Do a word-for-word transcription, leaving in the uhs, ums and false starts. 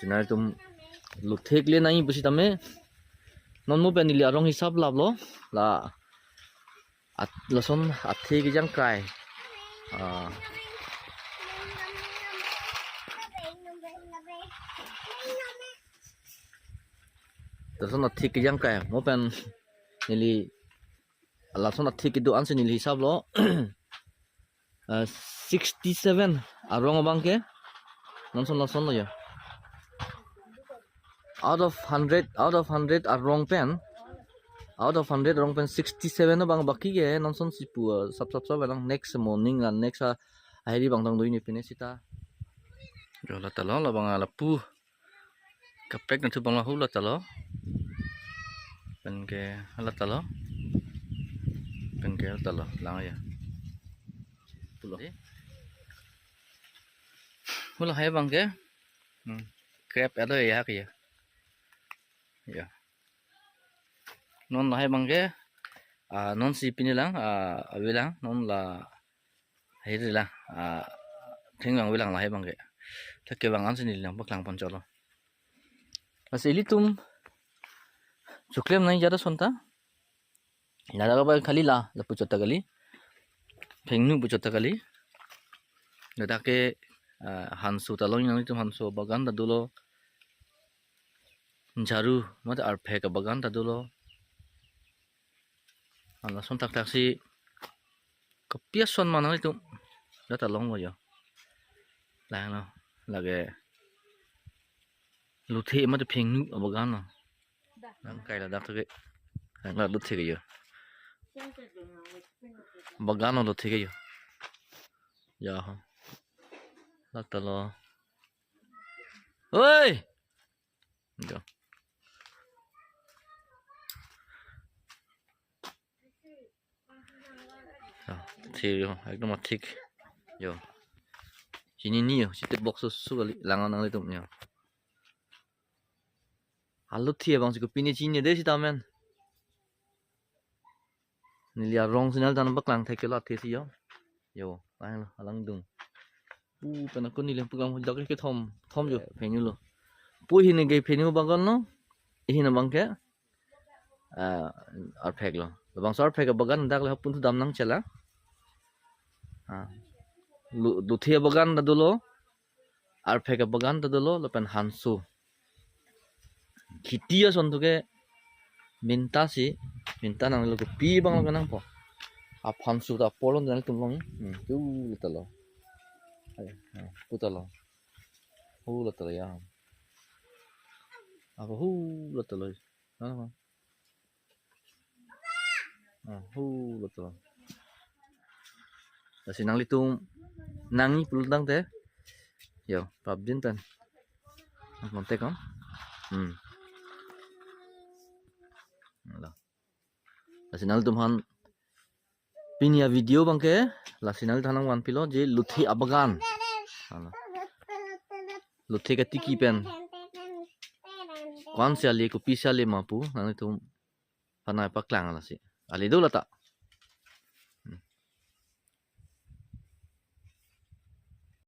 Tina itum luthe kele nangji pusitame non mo pen neli arong hisap laplo. La at, lason athe kejang kai. Ah. Lason athe kejang kai. Mo pen neli lason athe kedo ansi neli hisaplo. Ah, sixty-seven arong abang ke. Non son lason lo ya. Out of hundred, out of hundred arong pen, out of hundred arong pen sixty-seven abang baki ke non sonsi pu, ah, sap sap sap lang next morning la next, ah, ahiri bang tang doi ni pine sita. Jo, la talo, labang lapu. Kaprek na thu bang la hu la talo. Pen ke la talo. Pen ke la talo lang ya. Pulo. Hu lahai abang ke. Hmm. Krep ado ya ke ya. Ya. Non lahai abang ke. Ah, nonsi pini lang, ah, avelang, non la ahiri lang, ah, thenglang avelang lahai abang ke. Thak kevang ansi neli lang paklang pon cholo. Lasi ilitum choklem nangji jada sonta. Ladak abang khali la, lapu chot ta kali. Phengnu pu chot ta kali. Ladak ke, ah, hanso ta long, nanglitum hanso bagan ta dolo. Jaru, mate arphek abagan ta dolo. Hala son thakthak si kopi ason ma nanglitum. Jada long lo jo. Lang lo, lake luthe mate phengnu abagan lo. Nang kai ladak thake. Nang la luthe ke jo. Bagan lo luthe ke jo. Ya ho. La talo. Oi! Jo. Jo, thik jo, ekdom thik. Jo. Chinine jo, site box su kali, lang nanglitum jo. Aluthe abang si kopine chinine de sita men. Neli arong si nangli than paklang thek ke lo athe si jo. Jo, lang lo, alang dung. Pu pen ako neli paklang dak kethom, thom jo, phengnu lo. Pu ahin ke phengnu bagan lo, ahin abang ke, ah, arphek lo. Labangso arphek abagan dak le hapun thu dam nang chela. Ah. Lu, luthe abagan ta dolo, arphek abagan ta dolo, lapen hanso. Kheti ason thu ke minta si, minta nanglo kopi abang lo kenangpo. Aphanso ta apor lo nangtum long. Hmm, tu lo talo. Ai, ah, pu talo. Hu lo talo ya. Apa hu lo talo. Ah, ah. Ah, hu lo talo. Lasi nanglitum nangji pulo tangte. Jo, prapjin pen. Nang contact om. Hmm. Lo. Lasi nanglitum aphan pini avideo abang ke, lasi nanglitum aphan nangvanpilo je luthe abagan. Hala. Luthe katiki pen. Ko-ansi ale, kopisi ale ma pu, nanglitum aphan nangpaklang lasi. Ale do lata.